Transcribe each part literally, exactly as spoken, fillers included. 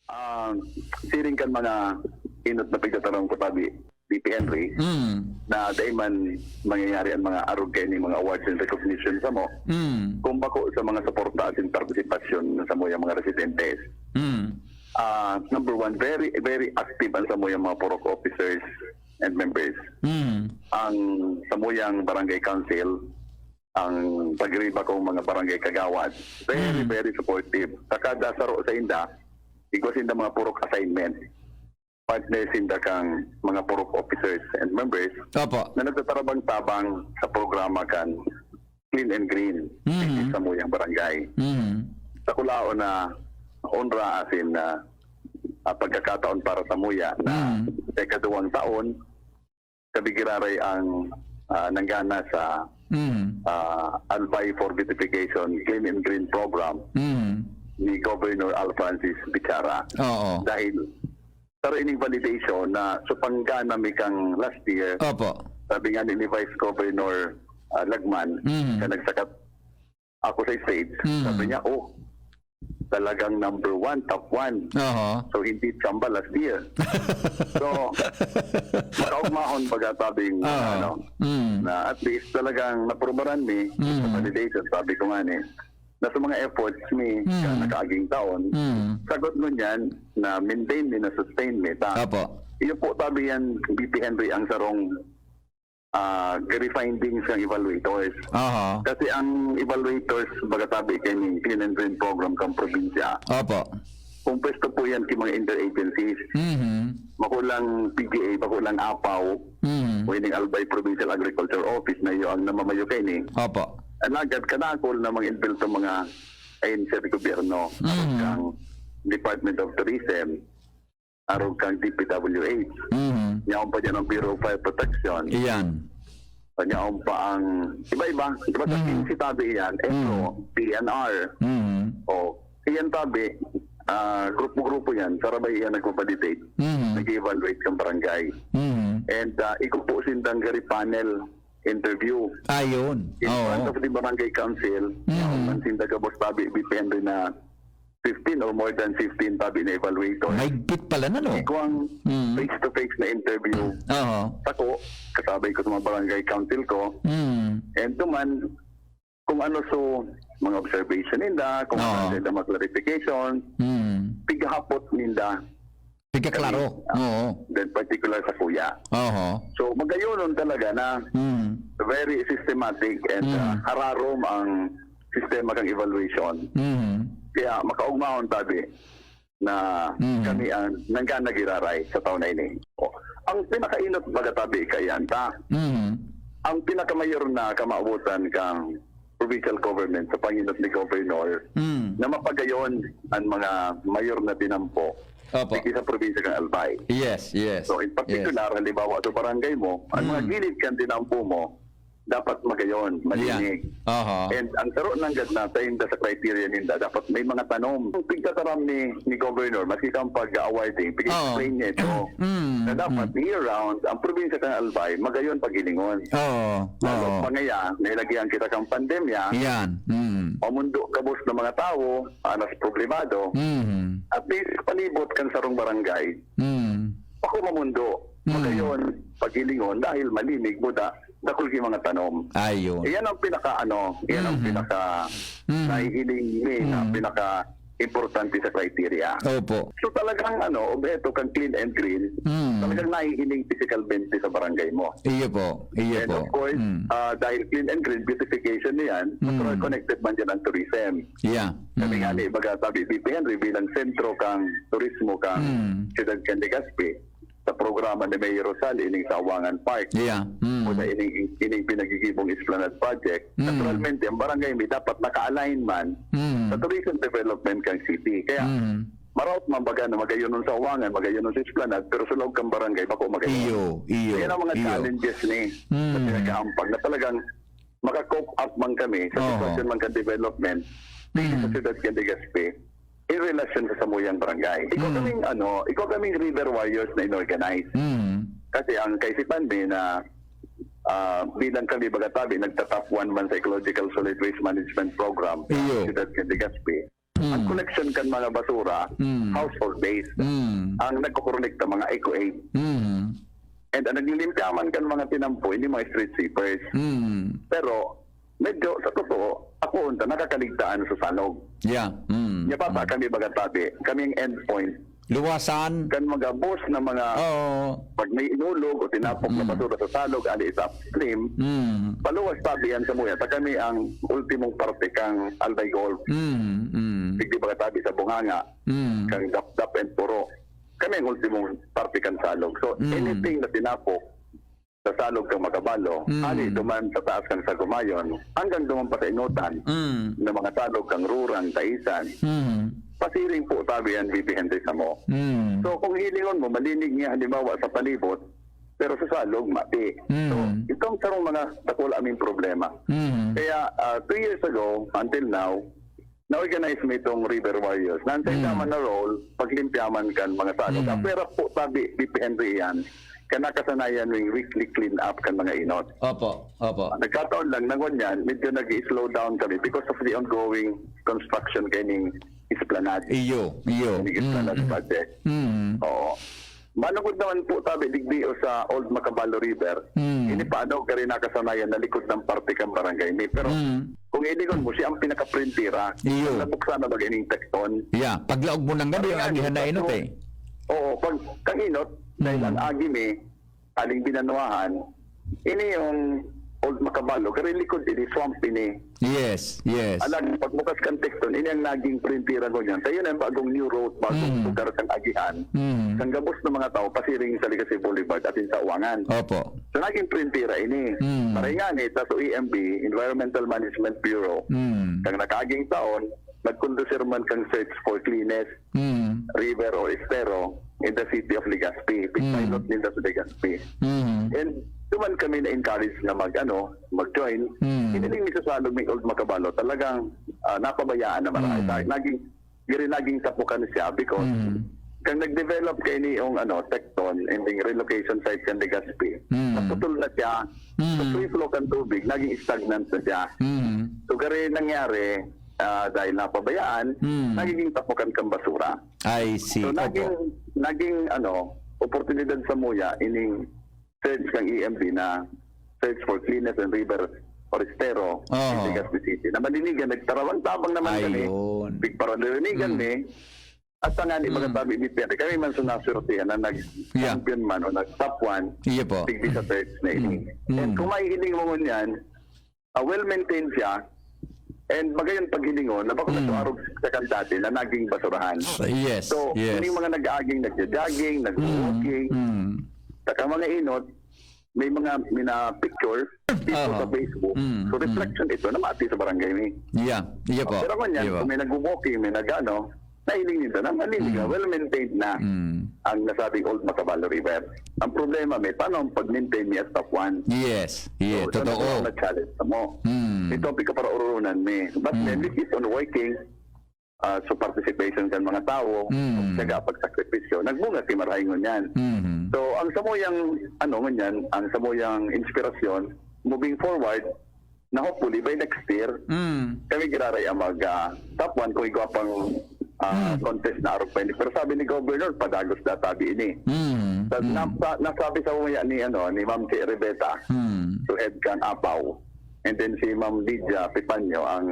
Ah, siring kan mga inot na pigtataram ko tabi, D P Henry, Mm. na dai man mangyayari ang mga arog kay ni mga awards and recognition sa mo. Mm. Kung bako sa mga suporta at partisipasyon sa mo yung mga residentes. Mm. Ah, number one, very very active ang sa mo yung mga purok officers and members. Mm. Ang sa mo yung barangay council, ang pagriba kong mga barangay kagawad, very Mm. very supportive. Sa kada saro sa inda, igwa sinda mga purok assignment. Partner sinda kang mga purok officers and members Opo. na nagtatarabang-tabang sa programa kan Clean and Green Mhm. sa muyang barangay. Mm. Sa kulaon na honra asin na ah, pagkakataon para sa muya na Mm. sa ikaduwang taon, sabi giraray ang ah, nanggana sa Mm. ah, Albay for Beautification Clean and Green Program Mm. ni Governor Al Francis Bichara. Oo. Dahil sa ining validation na supanggana mi kang last year, Opo. sabi nga ni Vice Governor ah, Lagman, Mm. na nagsakat ako sa stage, Mm. sabi niya, "Oh, talagang number one, top one." Oho. So, hindi chamba last year. So, makaugmahon baga tabing, Ah. ano, Mm. na at least talagang naprubaran mi Mm. sa validation, sabi ko nga ni, na sa mga efforts mi Mm. sa nakaaging taon, Mm. sagot ngunyan na maintain mi, na sustain mi. Ta, Opo. iyo po tabi yan, B P Henry, ang sarong ah, gari findings ng evaluators. Aha. Kasi ang evaluators, baga tabi kay ning Clean and Green Program kang probinsya, Opo. kung pwesto po yan kay mga interagencies, Mhm. makulang P G A, makulang apaw, Mhm. o ining Albay Provincial Agriculture Office na iyo ang namamayo kay ni. Opo. Alagad kanakol na mga inbilto mga ahensya de gobyerno, Mhm. kang Department of Tourism, arog kang D P W H. Mhm. Yaon pa dyan ang Bureau of Fire Protection. Iyan. Yaon pa ang iba-iba. Iba sa Mhm. quince tabi yan. Mhm. P N R. Mhm. O, iyan tabi, ah, grupo-grupo yan. Sarabay iyan nagpapadidate. Mhm. Nag-evaluate kang barangay. Mhm. And ah, iko po sindang gari panel interview. Ayun. In front Oo. of the barangay council, Mhm. yaon man sinda gabos tabi, depende na fifteen or more than fifteen tabi na evaluator. Mahigpit pala na, no? Ikuang Mhm. face-to-face na interview. Oo. Ako, kasabay ko sa mga barangay council ko. Mhm. And duman, kung ano so, mga observation ninda, kung Oo. ano ninda mga clarification, Mhm. pigahapot ninda. Pigkaklaro. Ah, Oo. Then particular sa kuya. Oho. So, magayonon talaga na Mhm. very systematic and Mm. ah, hararom ang sistema kang evaluation. Mhm. Kaya makaugmaon tabi na Mm. kami ang nanggana giraray sa taon na ini. O, ang pinakainot baga tabi kaiyan ta, Mhm. ang pinakamayor na kamawotan kang provincial government sa panginot ni Governor Mm. na mapagayon ang mga mayor na tinampo Opo. digdi sa probinsya kang Albay. Yes, yes. So, in particular, halimbawa, sa barangay mo, ang mga Mm. gilid kan tinampo mo, dapat magayon, malinig. Aha. And ang saro nanggad na sa inda sa criteria ninda, dapat may mga tanom. Ang pigtataram ni, ni Governor, maski kang pag-awarding, pig-explain Oo. niya ito. Mm, Na dapat mm. year-round, ang probinsya kang Albay, magayon pag-ilingon. Oo. Lalo Oo. pa ngaya, nailagihan kita kang pandemya, Yan. Mm. mamundo kabos ng mga tao, anas problemado. Mm. At least, palibot kan sarong barangay, Mm. bako mamundo. Mm. Magayon, pag-ilingon, dahil malinig, buda, dakul ki mga tanom. Ayun. Iyan ang pinaka, ano, iyan ang Mhm. pinaka Mhm. nahihiling ni na Mhm. pinaka importante sa criteria. Opo. So talagang ano, obheto kang clean and green, Mm. talagang nahihiling physicalmente sa barangay mo. Iyo po. Iyo And po. of course, Mm. ah, dahil clean and green, beautification na yan, Mm. natural connected man dyan ang tourism. Yeah. Kami Mm. nga ni, baga tabi, B P Henry bilang sentro kang turismo kang Mm. Siyudad kan Legazpi, sa programa ni Mayor Rosal ining sa Awangan Park. Yeah. Mm. O na ining, ining pinagigibong Esplanade Project. Mm. Naturalmente, ang barangay mi dapat naka-align man Mm. sa tourism development kang city. Kaya Mm. maraot man baga na magayon nun sa Awangan, magayon nun sa Esplanade, pero sa loob kang barangay, bako magayon. Iyo, iyo, Kaya ang mga iyo. challenges ni Mm. na pinag-aampag na talagang maka-cope up man kami sa Oo. sitwasyon man kang development Mm. sa Siyudad kan Legazpi in relasyon sa samuyang barangay. Ikaw Mm. kaming, ano, ikaw kaming river warriors na inorganize. Mm. Kasi ang kaisipan mi na ah, bilang kami, baga tabi, nagta-top one man sa Ecological Solid Waste Management Program sa Iyo. Siyudad kan Legazpi. Ang collection kan mga basura, household-based. Ang nagkokolekta, mga Eco Aid. And ang naglilimpya man kan mga tinampo, ini mga street sweepers. Pero, medyo, sa totoo, ako unta, nakakaligtaan sa salog. Yeah. Nya bata kami, baga tabi, kami ang endpoint. Luwasan. Kan mga boss na mga Oo. pag may inulog o tinapok na basura sa salog, ali sa upstream, paluwas tabi yan sa muya. Ta kami ang ultimong parte kang Albay Golf. Digdi baga tabi sa Bunganga, kang Dapdap and Puro. Kami ang ultimong parte kan salog. So, anything na tinapok, sa salog kan Macabalo, ali duman sa taas kan Sagumayon, hanggang duman pa sa Inutan, na mga salog kan Rurang, Taisan, pasiring po, sabi yan, B P Henry samo. So, kung hilingon mo, malinig niya, halimbawa, sa palibot, pero sa salog, mati. So, itong sarong mga dakula aming problema. Kaya, ah, two years ago, until now, na-organize mi itong River Warriors. Nansay naman na role, paglimpya man kan mga salog. Ang pwera po, sabi ni Henry yan, kan nakasanayan ming weekly clean up kan mga inot. Opo, opo. Nagkataon lang na ngunyan, medyo nag-slow down kami because of the ongoing construction kaining esplanade. Iyo, iyo. Kaining esplanade project. Oo. Manugod naman po tabi digdi o sa Old Macabalo River. Ini pa ano, kari nakasanayan na likod ng parte kan barangay mi. Pero kung ilingon mo, siya ang pinakaprintira. Iyo. Ang nabuksan na baga ining tekton. Yeah, paglaog mo nang gabi, ang agihan na inot eh. Oo, pag kang inot, dahil ang agi mi, aling binanuahan, ini yung Old Macabalo, kari likod ini, swamp ini. Yes, yes. Alang pagbukas kan tekton, ini ang naging printira ko niyan. Kaya yun ang bagong new road, bagong lugar kan agihan. Kan gabos ng mga tao, pasiring sa Legazpi Boulevard at sa Uwangan. Opo. So, naging printira ini. Maray nga ni, ta sa E M B, Environmental Management Bureau, kang nakaaging taon, nagkondusir man kang search for cleanest river or estero in the city of Legazpi. Pigpilot ninda sa Legazpi. And duman kami na-encourage na mag, ano, mag-join. Hiniling mi sa salog may Old Macabalo, talagang, ah, napabayaan na marami. Naging, diri naging tapukan siya because kang nag-develop kaini yung, ano, tekton, and then relocation site kan Legazpi. Naputol na siya. So, free flow kan tubig, naging stagnant na siya. So, gari nangyari, ah, dahil napabayaan, nagiging tapukan kan basura. I see. So, Opo. naging, naging, ano, oportunidad sa muya, ining search kan E M B na search for cleanest and river or estero in Oho. Legazpi City. Na malinigan, nagtarawang tabang naman kami. Ayun. Pigparalinigan Mm. ni. At sa nga ni mga Mm. tabi ni Pierre, kami man sa naswertihan na Yeah. nag-champion man o nag-top one, Iya po. digdi sa search na ini. Mm. And Mm. kung maihiling mo ngunyan, ah, well-maintained siya, and magayon paghilingon, na bako Mm. nagtuarog sa kan dati na naging basurahan. Yes, So, yes. yung mga nag-aaging, nagja-jogging, nag-walking, Mm. Mm. saka mga inot, may mga mina-picture people Aha. sa Facebook. Mm, So, mm. reflection ito na mati sa barangay ni. Yeah, iya po. Pero ngunyan, Iya po. kung may nag-walking, may nag-ano, nahiling nito na malinig na, Mm. well-maintained na Mm. ang nasabing Old Macabalo River. Ang problema, may paano ang pag-maintain ni at top one? Yes, yeah, So, totoo. ano na challenge mo? Mm. Ito ang pikaparaurunan mi. But Mm. then, we keep on working. Ah, so participation kan mga tawo, Mm. tiyaga, pagsakripisyo, nagbunga si marahay ngunyan. Mm. So, ang samuyang, ano, ngunyan, ang samuyang inspirasyon, moving forward, na hopefully by next year, Mm. kami giraray ang mag, ah, top one kung igwa pang, ah, Mm. contest na arog pa ini. Pero sabi ni Governor, padagos na tabi ini. Mm. Tas Mm. napa-, nasabi sa uya ni, ano, ni Ma'am Kay Rebeta, Mm. to head kan Apaw. And then si Ma'am Lydia Pipanyo, ang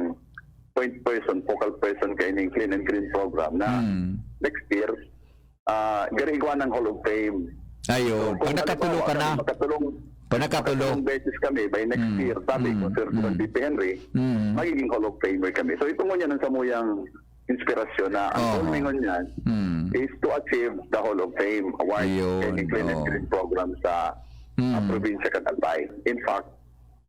point person, focal person kaining Clean and Green program na Mm. next year, ah, gari igwa ng Hall of Fame. Ayun. So, kung Pag nakatulo halimbawa ka na, kami makatulong, pag nakatulo. makatulong beses kami by next Mm. year, sabi ko, Mm. Sir Mm. John P P Henry, Mm. magiging Hall of Famer kami. So, ito ngunyan ang samuyang inspirasyon na ang Oo. goal mi ngunyan Mm. is to achieve the Hall of Fame award Ayun. kaining Clean and Oo. Green program sa, Mm. ah, probinsya kan Albay. In fact,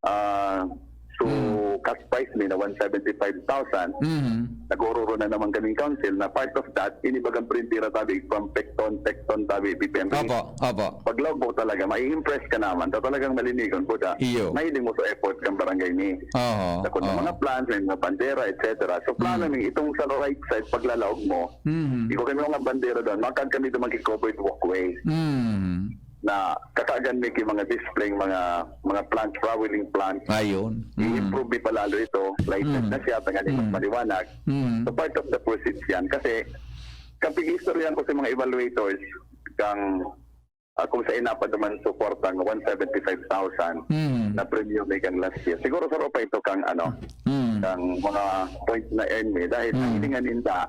Ah, so, Mm. cash prize mi na one seventy-five thousand. Mm. Nag-ororo na naman kaming council na part of that, ini bagang printira tabi from Tecton, Tecton tabi, P P M. Opo, opo. Pag logbook talaga, mai-impress ka naman. Ta talagang malinigon po da. Iyo. Mahiling mo sa effort kang barangay ni. Oho, Takot ng oho. mga plants, may mga bandera, et cetera. So, plano Mm. mi, itong sa right side, paglalaog mo, Mm. ikaw kami mga bandera doon, makag kami doon magki-covered walkway. Mm. na kakagan mi ki mga displaying mga mga plants, flowering plants. Ayun. Mm. I-improve mi palalo ito. Lighted Mm. na siya, tanganing mas Mm. maliwanag. Mm. So, part of the process yan. Kasi, kapag istoryahan ko sa mga evaluators, kang, ah, kung sa inapa naman suporta ng one seventy-five thousand Mm. na premium may kan last year. Siguro sa pa ito kang, ano, Mm. kang mga points na earn mi. Dahil Mm. ang hilingan ninda,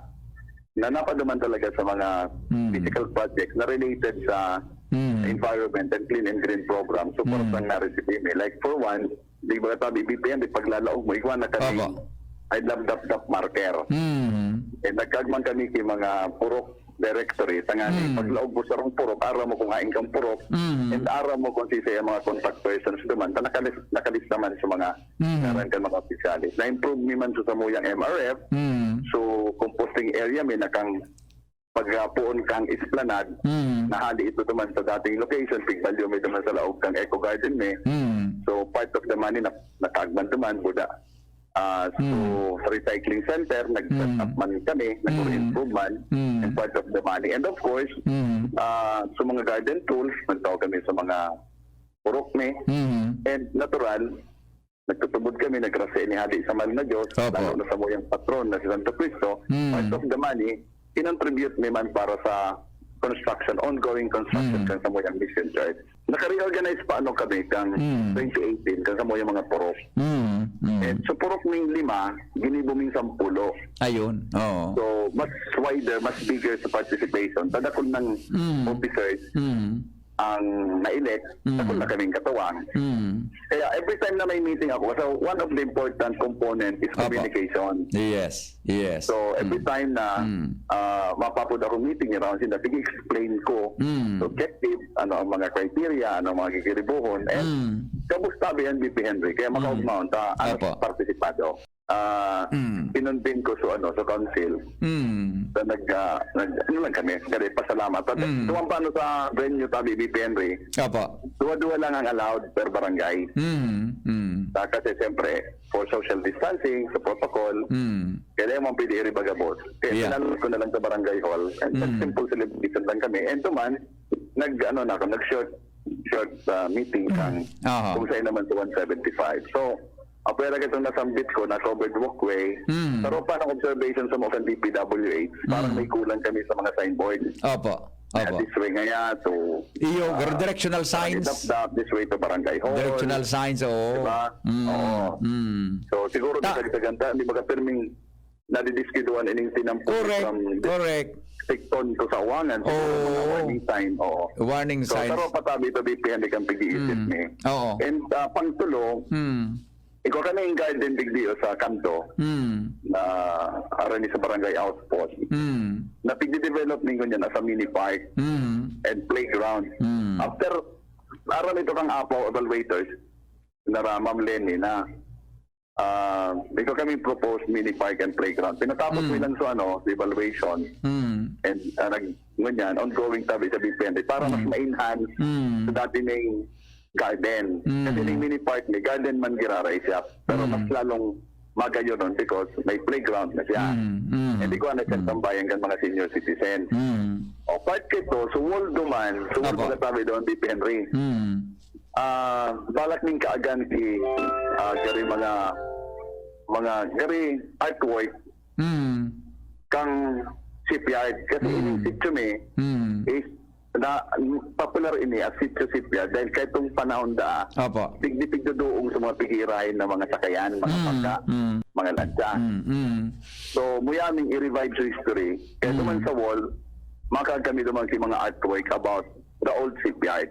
na napaduman talaga sa mga Mm. physical projects na related sa Mm. environment and clean and green program, support Mm. ang na-receive mi. Like for one, di ba tabi B P M, di paglalaog mo, igwa na kami, Opo. I love dap-dap marker. Mm. Eh, nagkagman kami ki mga purok directory, tanganing Mm. paglaog mo sa rong purok, aram mo kung hain kang purok, Mm. and aram mo kung sisay ang mga contact persons duman, ta nakalis-, nakalista man sa mga Mm. ngaran kan mga opisyalis. Na-improve mi man sa samuyang M R F, Mm. so composting area mi na kang pagpuon kang esplanade, Mm. na hali ito naman sa dating location, pigbalyo mi naman sa laog kang Eco Garden mi. Mm. So, part of the money na nakaagman naman, buda. Ah, so, Mm. sa recycling center, nag-set Mm. up man kami, nag-improve man, Mm. and part of the money. And of course, Mm. ah, sa mga garden tools, nagtao kami sa mga purok mi. Mm. And natural, nagtutubod kami, nagrasa ini hali sa mahal na Diyos, Opo. lalo na sa muyang patron na si Santo Cristo, Mm. part of the money, kinontribute mi man para sa construction, ongoing construction Mm. kan sa muyang Mission Church. Naka-reorganize pa ano kami kang Mm. twenty eighteen, kan sa muyang mga purok. Mm. Mm. And sa purok ming lima, ginibo ming sampulo. Ayun, oo. So, mas wider, mas bigger sa participation. Tadakol ng Mm. officers Mm. ang na-elect, Mm. dakol na kaming katuwang. Mm. Kaya every time na may meeting ako, so one of the important component is Opo. communication. Yes, yes. So, every Mm. time na, Mm. ah, mapapod ako meeting, around sila, sige, explain ko Mm. the objective, ano ang mga criteria, ano ang mga kikiribuhon, and Mm. kamusta ba yan, B P Henry? Kaya Mm. makaugmaon ta, ano Opo. partisipado. Ah, Mm. pinundin ko sa, ano, sa council. Mm. Sa nag, ah, nag, ano lang kami, kaya pasalamat. Pag Mm. tumampa, ano, sa venue, sabi ni Henry, Opo. duwa-duwa lang ang allowed per barangay. Mm. Mm. Ah, kasi siyempre, for social distancing, sa protocol, Mm. kailangan mo pwede iribagabos. Kaya Yeah. sinalot ko na lang sa barangay hall. And Mm. simple celebration lang kami. And duman, nag, ano na ako, nag-short, short, ah, meeting Mm. kang Aha. kung saan naman sa one seventy-five. So, apwera kitong nasambit ko na covered walkway. Mm. Sa ropa ng observation sa mga D P W H, parang Mm. may kulang kami sa mga signboard. Opo. Opo. This way ngaya to, Iyo, ah, directional signs. Dapdap, this way to Barangay Hall. Directional signs, oo. Diba? Mm. Oo. Mm. So, siguro Ta- dagdagan ta, di ba, pirming nadidiskiduan ining tinampo Correct, from correct. Sikton to Sawangan, siguro Oo. mga warning sign, oo. Warning So, signs. Sa ropa tabi to, B P N, di kang pag-iisip Mm. ni. Oo. And, ah, pangtulo, Mm. ikaw kami yung garden digdi o sa kanto, Mm. na arani sa barangay outpost. Mm. Na pigdi-develop ninyo niyan as a mini park Mm. and playground. Mm. After, aram ito kang apaw evaluators, nara Ma'am Lenny na, ah, ikaw kami proposed mini park and playground. Pinatapos Mm. mo lang sa ano, sa evaluation. Mm. And, ah, nag-, ngunyan, ongoing tabi sa B P N D para mas Mm. ma-enhance Mm. sa dati ning garden. Mm. Kasi ning mini park ni garden man giraray siya. Pero Mm. mas lalong magayon nun because may playground na siya. Mm. Mm. Hindi ko na siyang Mm. tambayan kan mga senior citizen. Mm. O part kito, sa wall duman, sa wall Apo. Mga tabi doon, B P Henry. Mm. Ah, balak ning kaagan ki, ah, gari mga, mga gari artwork Mm. kang shipyard. Kasi Mm. ining sitio mi Mm. is na, popular ini as sitio shipyard dahil kahit tong panahon da, Opo. tigdi-tigduduong sa mga pigirahin na mga sakayan, mga Mm. pagka, Mm. mga lansa. Mm. Mm. So, muya ming i-revive sa history. Kaya Mm. duman sa wall, makag kami duman ki mga artwork about the old shipyard.